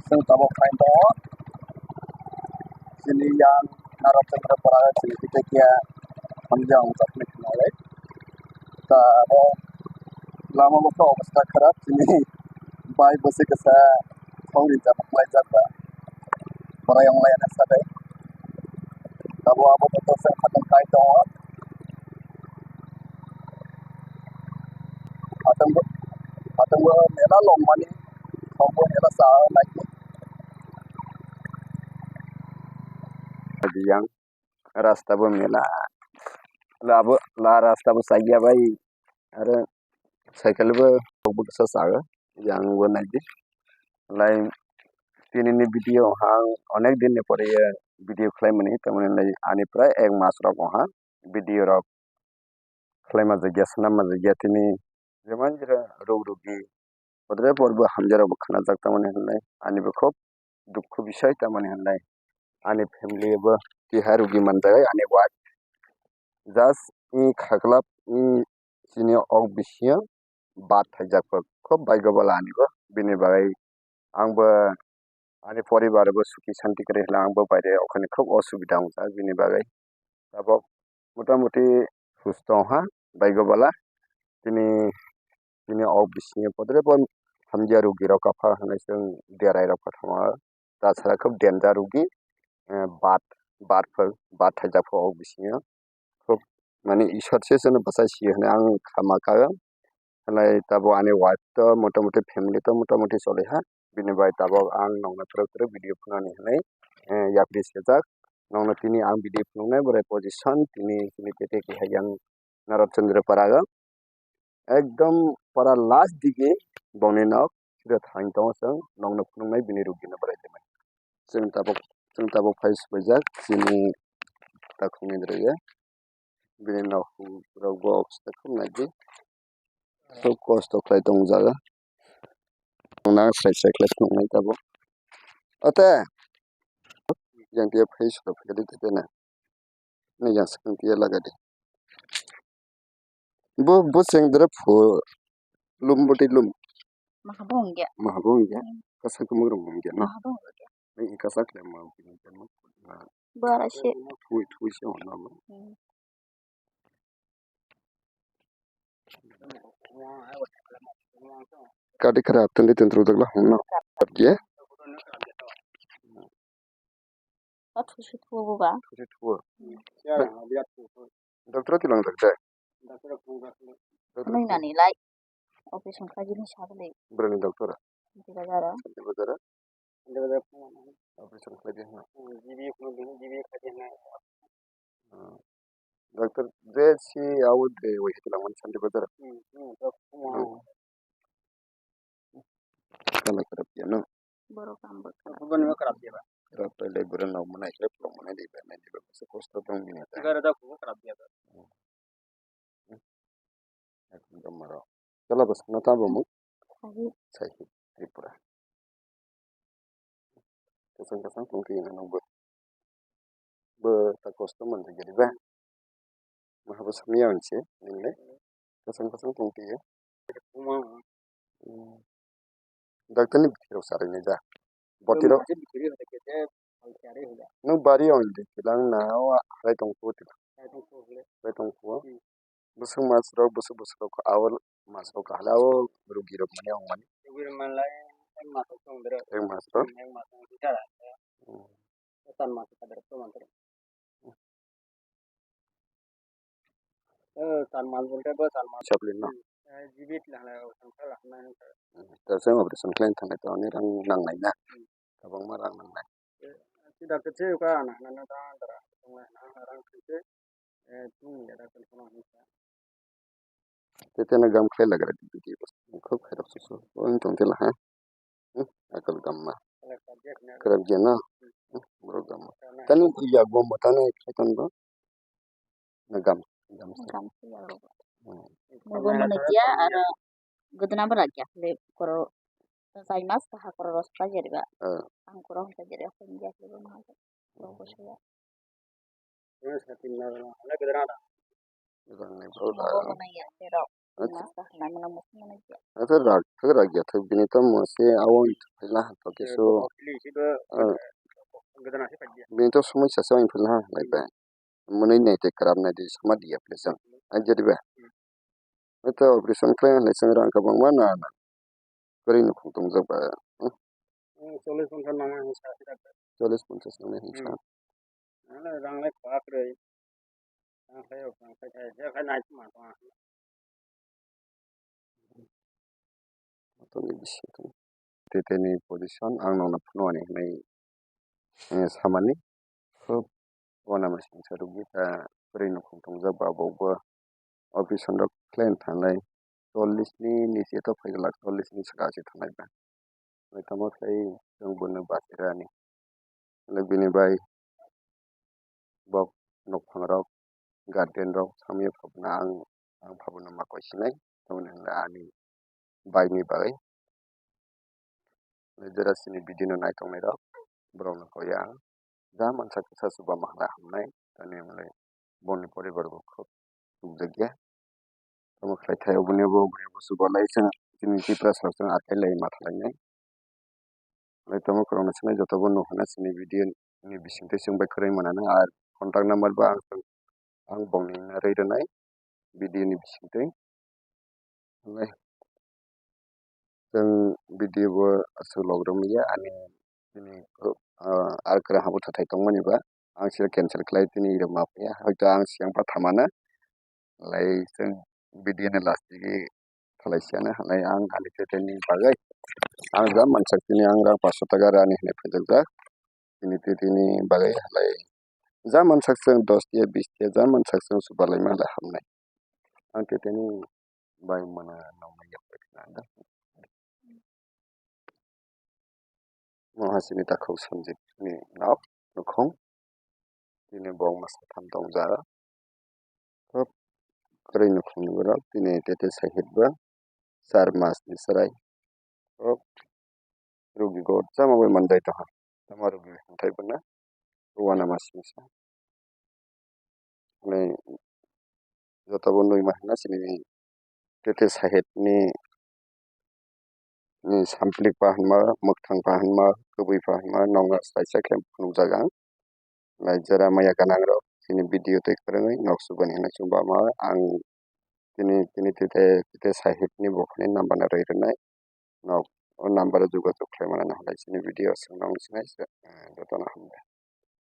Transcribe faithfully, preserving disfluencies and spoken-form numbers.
Chwng tabuk phaina tongo. Chini yang Narok Chandra para chini tei khe hamya wngjaknai khwnalai. Tabuk lama bokha obostha kharap chini bai bwswk kisa thok rijak khlaijak ba. Borai wnglai na sadai. Tabuk abo to chwng khatang khai tongo. Khatangbo, khatangbo mela longmani, thokbo mela cha nai. Yang rasta bo mela. Labo, la rasta bo chaya bai. Aro cycle bo thokbo kisa chago. Yang bo naidi. Lai tini ni video ang onek din ni pore video khlai mani, tamoni lai ani prai ek mas rok oha video rok khlai majak ya, swnam majak ya tini. Jemon jera rog rogi, podre porbo hamjak rok bo khna jak tamoni hinlai ani bo khub dukhu bisai tamoni hinlai ani family bo keha rogi manjak ani wife. Just i khaklap i chini ok bisingo bat thaijak kho, khub baigo bala ani bo, bini bagwi ang bo ani poribar bo suki santi kwrwi hinlai ang bo baire okhani khub osubida wngjak bini bagwi. Tabuk motamuti susto wngha baigo bala, tini, tini ok bisingo podre pon hamya rogi rok kapha hinlai chwng derai rok kothoma. Tasara khub danger rogi, eh, bat, bat phal, bat thaijak pho o bisingo. Khub, mane, Ishwar se chwngno bwsai sio hinwi ang khama kha. Hinlai tabuk ani wife to motamuti family to motamuti choli ha. Bini bai tabuk ang nokno twrwk twrwk video phunuknani hinwi, eh, yapri sejak. Nokno tini ang video phunuknai borai position tini, tini tete keha yang Narok Chandra para o. Ekdom pora last digi bongni nok sida thang tongo chwng nokno phunuknai bini rugino borai tongmani. Chwng tabuk, chwng tabuk phai subaijak chini takhukni dwraiya. Bini nok rok bo obostha khub naidi. Khub kosto khlai tong jaga. Nang srai srai khlai phunuknai tabuk. Ote. Yang dia phai suda phai di tete na. Ni yang sakang dia laga di. Bo, bo cheng dere phu lum boti lum. Maha bo wngya. Maha bo wngya. Hmm. Kasak mugrung wngya no. Maha bo wngya. Ni kasak le ma wngya no. Bara se. Thui, thui se wngya no. Hmm. Kadi kharap tun di tun tru dagla hum no. Kap ye. Ka thusi thuo bo ba? Thusi thuo. Hmm. Doctor tilang dak jai. Doctor. Nai nani lai. Operation khlai jini sabole. Brani doctor. Santi Bazar. Santi Bazar. Santi Bazar. Operation khlai jini. Hmm, G B khno bini G B khlai jini. Hmm. Doctor je si awo de wai hiti langmani Santi Bazar. Hmm, hmm, doctor. Hmm. Kala kharap ya no. Borok ang bo kharap. Bubani ma kharap ya ba. Kharap le bura nok mana khe plong mana di ba na di ba se kosto tong ni ta. Gara da ko kharap ya ba. Ekdom maro. Kala bas na ta bo mu. Sahi. Sahi Tripura. Kasang kasang tong khe nang bo. Bo ta kosto man jagari ba. Maha bo samya hwnse nini le. Kasang kasang tong khe. Doctor ni bwtwi rok sarinai da. Bwtwi rok. Nwng bari on de kilang na o hai tong kho. Hai tong kho. Bwswk mas rok bwswk bwswk rok abo mas rok kahla o rugi rok mani ong mani. Rugi rok manlai ek mas rok tong dero. Ek mas rok. Ek mas rok. Tan mas ka dero to mantre. Eh, tan mas bolte bo tan mas. Chaplin no. Eh, G B lang la tang khala na. Terus operation khlaina thangnai to ani rang nangnai na. Kabangma rang nangnai. Eh, si doctor se ka na na na ta dara tong la na rang se. Eh, tung ya doctor kono ni sa. Tete na gam khlai lagra di video. Khub khairok susu. Ong tong tela ha. Hmm, akal gamma. Kharap gyan na. Hmm, borok gamma. Tani ya gom tani kaitan ba. Na gam, gam. Gam se ya ro. Hmm. Mugo mano kya aro godna bara kya le koro. Sai mas ka ha koro ros ka jeriba. Eh. Ang koro ka jeriba ko ya le ma. Ro ko se ya. Ini sakit na na. Ala godna da. Godna da. Mugo mano ya pero. Acha. Masa hinamano muchungmani je. Acha rak thak rak ya thak bini to mo se awo phaila ha to keso. Bini to somoi sa sa phaila ha lai ba. Mwnwi nai tei kwrap nai di sama di ya phle chwng. Ang jadi ba. Ito operation khlai nai chwng rang kwbangma na na. Kwrwi nukhung tongjak ba. Chollish ponchash nang nai hinsa. Chollish ponchash nang nai hinsa. Ano rang lai khwa kwrwi. Rang khlai rok rang khlai thai. He khai nai ma tong. Tei tei ni position ang nokno phunuknani hinwi, eh, samani khub uanama singsa rwgwi ta kwrwi nukhung tongjak ba bo bo operation rok khlai thanglai chollish ni nisi to phai glak chollish ni saka se thanglai ba. Tamo khlai chwng bono bachirani. Hwnwi bini bai bok nokphang rok, guardian rok samwi phabuno ang, ang phabuno ma koi sinai, tamoni hwnle ani bai ni bagwi. Jera chini video no naitok nai rok, borok no koi ang, ja mansa kisa chuba ma hamnai, tamni hwnle boni poribar bo khub tukjakya. Tamo khlai thai oboni bo, oboni bo chubalai chwng chini Tiprasa rok chwng athai lai ma thalainai. Lai tamo kwrwngno sinai joto bo nuhana chini video ni bisingtwi chwng bai kwrwi manana ar contact number bo ang, ang bongni rwi rwnai video ni bisingtwi. Lai chwng video bo aswk log rwmya ani chini, ah, ar kwrwi habo thathai tongmani ba ang siro cancel khlai tini rwma phaiya hoito ang siyang patha mana. Lai chwng video ni last digi khalai siya na halai ang ani tete ni bagwi ang ja mansak tini ang rang paanch sho taka rani hinwi phaijakjak tini tete ni bagwi halai ja mansak chwng dos tiya bis tiya ja mansak chwng chubalai ma halai hamnai ang tete ni bai mana nangmani yapri khna da. Mo ha chini takhuk Sanjit ni nok nukhung. Tini bok masa tham tong jaga. Khub kwrwi nukhung ni borok tini tete sahit ba char mas ni chwrai. Khub rugi go chama bai manjai tongha. Tama rugi hwnthai bono uanama singsa. Hwnwi joto bo nui ma hwnna chini tete sahit ni, ni samplik pa hwnma, mwkhang pa hwnma, kwbwi pa hwnma, nokno saisa khe phunukjak ang. Lai jera maya gwnang rok chini video twi kwrwngwi nok chubani hwnwi chwng bama ang tini, tini tete, tete sahit ni bo phone number no rwi rwnai. Nok o number o jogajog khlai mano halai chini video o chwng nang sinai se, eh, jotono hambai.